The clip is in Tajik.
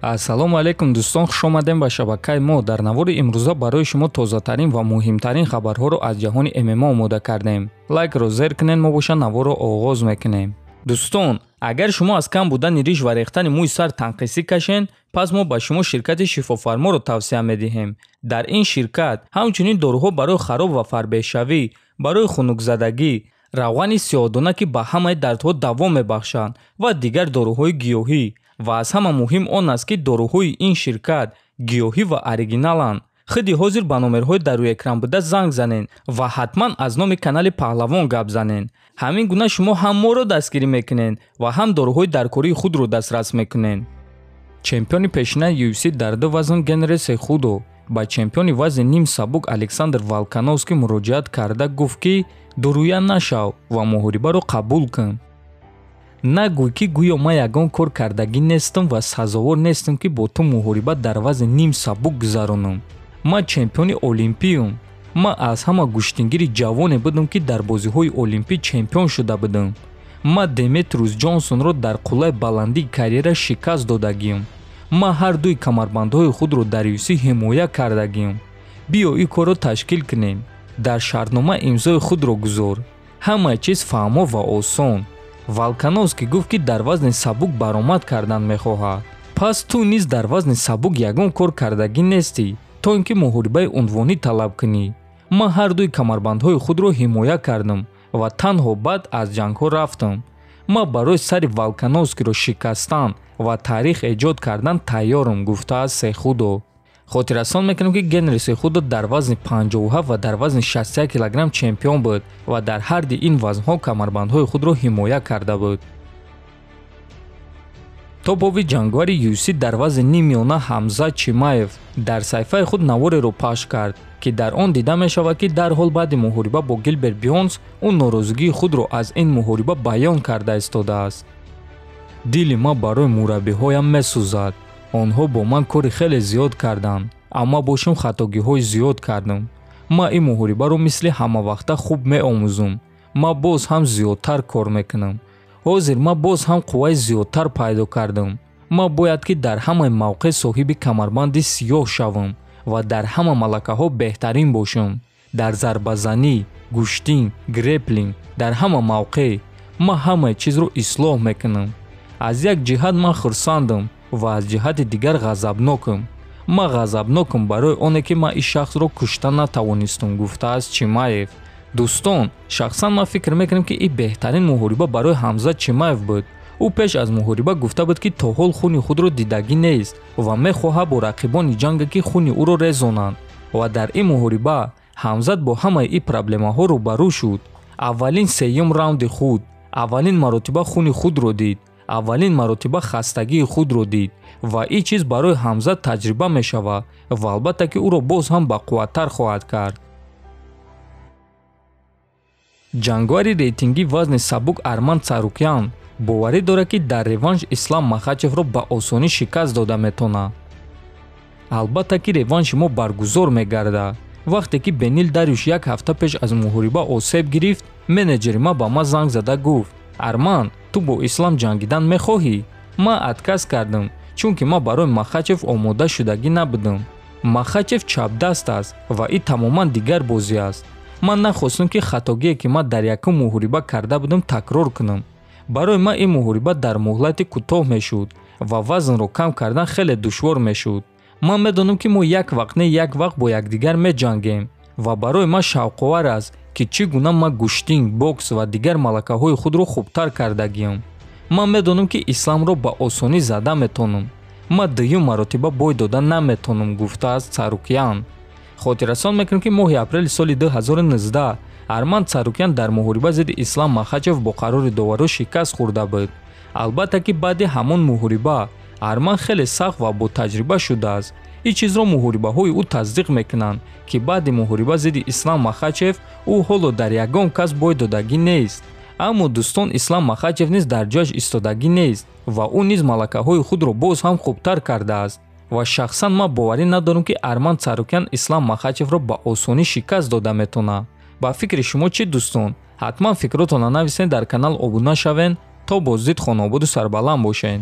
Ассалому алайкум дӯстон, хуш омадем ба шабакаи мо. Дар навори имрӯза барои шумо тозатарин ва муҳимтарин хабарҳоро аз ҷаҳони ММА омода кардем. Лайкро зер кунед, мо боша наворро оғоз мекунем. Дӯстон, агар шумо аз кам будани риш ва рехтани мӯи сар танқисӣ кашед, пас мо ба шумо ширкати Шифофарморо тавсия медиҳем. Дар ин ширкат ҳамчунин доруҳо барои хароб ва фарбеҳшавӣ, барои хунукзадагӣ, равғани сиёҳдона, ки ба ҳамаи дардҳо давом мебахшанд ва дигар доруҳои гиёҳӣ. Ва аз ҳама муҳим он аст, ки доруҳои ин ширкат гиёҳӣ ва оригиналанд. Худи ҳозир ба номерҳои дар рӯи экран буда занг занед ва ҳатман аз номи канали Паҳлавон гап занед. Ҳамин гуна шумо ҳам моро дастгирӣ мекунед ва ҳам доруҳои даркории худро дастрас мекунед. Чемпиони пешинаи UFC дар ду вазн Генри Сехудо ба чемпиони вазни ним сабук Александр Волкановский муроҷиат карда гуфт, ки дурӯя нашав ва муҳорибаро қабул кун. Нагӯй, ки гӯё ман ягон кор кардагӣ нестам ва сазовор нестам, ки бо ту муҳориба дар вазни ним сабук гузаронам. Ман чемпиони олимпиюм. Ман аз ҳама гӯштингири ҷавоне будам, ки дар бозиҳои олимпӣ чемпион шуда будам. Ман Деметриус Ҷонсонро дар қуллаи баландии карьера шикаст додагиюм. Ман ҳар дуи камарбандҳои худро дар UFC ҳимоя кардагиюм. Биё ин корро ташкил кунем. Дар шартнома имзои худро гузор. Ҳамаи чиз фаҳмо ва осон. Волкановский гуфт, ки дар вазни сабук баромад кардан мехоҳад. Пас ту низ дар вазни сабук ягон кор кардагӣ нестӣ, то ин ки муҳорибаи унвонӣ талаб кунӣ. Ман ҳар дуи камарбандҳои худро ҳимоя кардам ва танҳо баъд аз ҷангҳо рафтам. Ман барои сари Волкановскиро шикастан ва таърих эҷод кардан тайёрам, гуфтааст Сехудо. Хотиррасон мекунем, ки Генри Сехудо дар вазни 57 ва дар вазни 61 килограмм чемпион буд ва дар ҳарди ин вазнҳо камарбандҳои худро ҳимоя карда буд. Топови ҷанговари UFC дар вазни ниммиёна Ҳамзат Чимаев дар саҳифаи худ навореро пахш кард, ки дар он дида мешавад, ки дарҳол баъди муҳориба бо Гилберт Бёрнс ӯ норозигии худро аз ин муҳориба баён карда истодааст. Дили ман барои мураббиҳоям месӯзад. Онҳо бо ман кори хеле зиёд карданд, аммо бошум хатогиҳои зиёд кардам. Ман ин муҳорибаро мисли ҳамавақта хуб меомӯзам. Ман боз ҳам зиёдтар кор мекунам. Ҳозир ман боз ҳам қувваи зиёдтар пайдо кардам. Ман бояд ки дар ҳамаи мавқеъ соҳиби камарбанди сиёҳ шавам ва дар ҳама малакаҳо беҳтарин бошам. Дар зарбазанӣ, гӯштин, греплинг, дар ҳама мавқеъ ман ҳамаи чизро ислоҳ мекунам. Аз як ҷиҳат ман хурсандам ва аз ҷиҳати дигар ғазабнокам. Ман ғазабнокам барои оне, ки ман ин шахсро кушта натавонистам, гуфтааст Чимаев. Дӯстон, шахсан ман фикр мекунам, ки ин беҳтарин муҳориба барои Ҳамзат Чимаев буд. Ӯ пеш аз муҳориба гуфта буд, ки то ҳол хуни худро дидагӣ нест ва мехоҳад бо рақибони ҷанга, ки хуни ӯро резонанд. Ва дар ин муҳориба Ҳамзат бо ҳамаи ин проблемаҳо рӯбарӯ шуд. Аввалин сеюм раунди худ, аввалин маротиба хуни худро дид, аввалин маротиба хастагии худро дид ва ин чиз барои Ҳамзат таҷриба мешавад ва албатта ки ӯро боз ҳам бақувваттар хоҳад кард. Ҷанговари рейтингии вазни сабук Арман Царукян боварӣ дорад, ки дар реванш Ислам Махачевро ба осонӣ шикаст дода метавонад. Албатта ки реванши мо баргузор мегардад. Вақте ки Бенил Дарюш як ҳафта пеш аз муҳориба осеб гирифт, менеҷери ман ба ман занг зада гуфт: Арман, ту бо Ислам ҷангидан мехоҳӣ? Ман отказ кардам, чунки ман барои Махачев омода шудагӣ набудам. Махачев чапдаст аст ва ин тамоман дигар бозӣ аст. Ман нахостам, ки хатогие, ки ман дар якум муҳориба карда будам, такрор кунам. Барои ман ин муҳориба дар муҳлати кӯтоҳ мешуд ва вазнро кам кардан хеле душвор мешуд. Ман медонам, ки мо як вақт не як вақт бо якдигар меҷангем ва барои ман шавқовар аст, ки чӣ гуна ман гӯштин, бокс ва дигар малакаҳои худро хубтар кардагиам. Ман медонам, ки Исламро ба осонӣ зада метавонам. Ман дуюм маротиба бой дода наметавонам, гуфтааст Царукян. Хотиррасон мекунем, ки моҳи апрели соли 2019 Арман Царукян дар муҳориба зидди Ислам Махачев бо қарори доварӣ шикаст хӯрда буд. Албатта ки баъди ҳамон муҳориба Арман хеле сахт ва ботаҷриба шудааст. Ин чизро муҳорибаҳои ӯ тасдиқ мекунанд, ки баъди муҳориба зидди Ислам Махачев ӯ ҳоло дар ягон кас бой додагӣ нест. Аммо дӯстон, Ислам Махачев низ дар ҷояш истодагӣ нест ва ӯ низ малакаҳои худро боз ҳам хубтар кардааст. Ва шахсан ман боварӣ надорам, ки Арман Царукян Ислам Махачевро ба осонӣ шикаст дода метавонад. Ба фикри шумо чӣ, дӯстон? Ҳатман фикротонро нависед, дар канал обуна шавед, то боздид хонаободу сарбаланд бошед.